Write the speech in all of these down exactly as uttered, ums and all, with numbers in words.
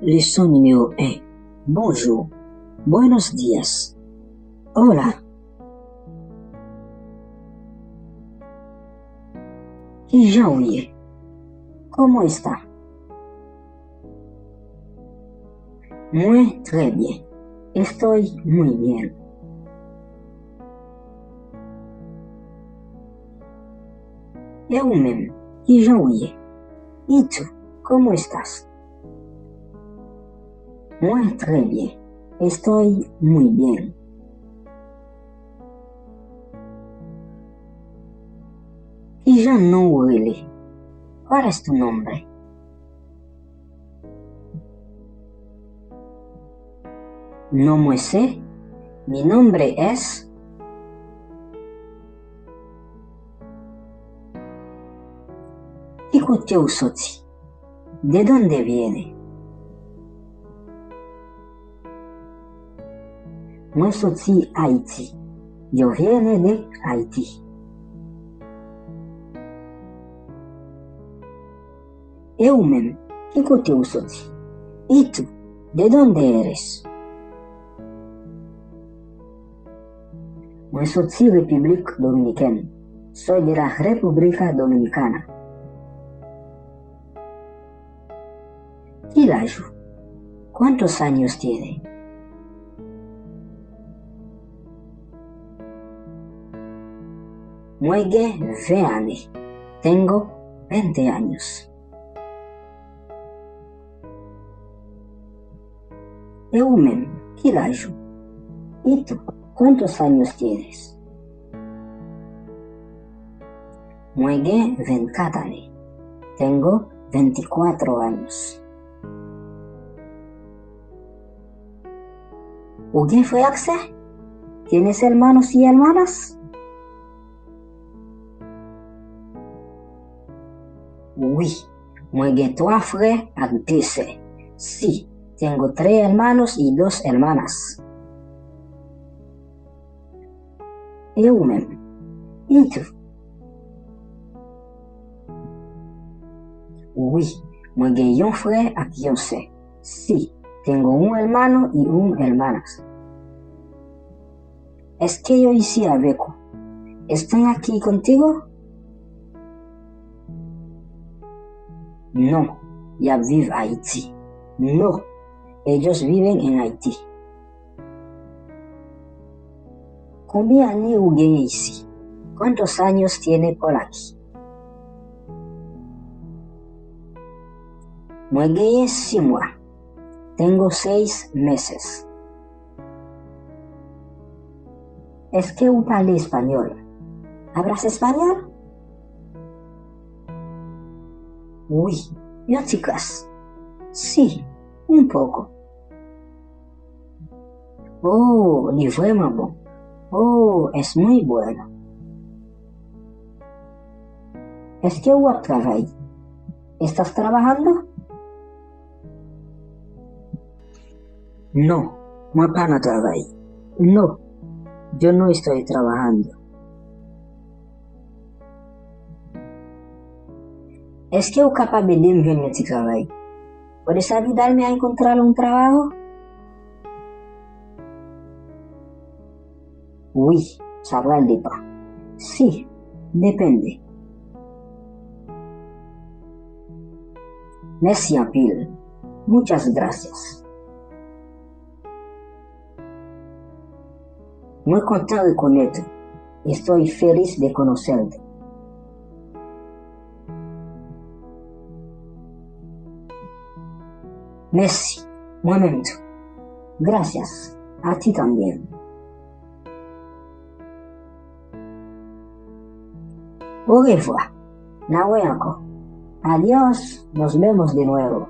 Leson nimewo en. Bonjou. Buenos días. Hola. Kijan w ye? ¿Cómo está? Mwen trè byen. Estoy muy bien. E ou menm, kijan w ye? ¿Y tú, cómo estás? Mwen trè byen. Estoy muy bien. Kijan non w rele? ¿Cuál es tu nombre? Non mwen se, mi nombre es. Ki kote w soti? ¿De dónde viene? Mwen soti Ayiti. Yo viene de Haití. E ou menm, ki kote ou soti? ¿Y tú, de dónde eres? Mwen soti Repiblik Dominikèn. Soy de la República Dominicana. Ki laj ou? ¿Cuántos años tiene? Mwen gen ven ane. Tengo veinte años. E ou menm, ki laj ou? ¿Y tú, cuántos años tienes? Mwen gen vennkat ane. Tengo veinticuatro años. Ou gen frè ak sè? ¿Tienes hermanos y hermanas? Wi, mwen gen twa frè ak de sè. Sí, tengo tres hermanos y dos hermanas. E ou menm? ¿Y tú? Wi, mwen gen yon frè ak yon sè. Sí, tengo un hermano y un hermanas. ¿Es que ellos están aquí contigo? Non, y ap viv Ayiti. No, ellos viven en Haití. Konbyen ane ou genyen isi? ¿Cuántos años tiene por aquí? Mwen genyen sis mwa. Tengo seis meses. ¿Es que ou pale espanyòl? ¿Hablas español? Wi, yon ti kras. Sí, un poco. Oh, li vrèman bon. Oh, es muy bueno. ¿Es que ou ap travay? ¿Estás trabajando? Non, mwen pa nan travay. No, yo no estoy trabajando. ¿Es que ou kapab ede m jwenn yon ti travay? ¿Puedes ayudarme a encontrar un trabajo? Wi, sa pral depann. Sí, depende. Mèsi anpil. Muchas gracias. Mwen kontan rekonèt ou. Estoy feliz de conocerte. Mèsi. Mwen menm tou. Gracias. A ti también. Orevwa. N a wè ankò. Adiós. Nos vemos de nuevo.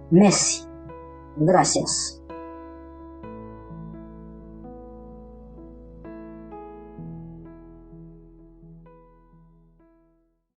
Mèsi. Gracias.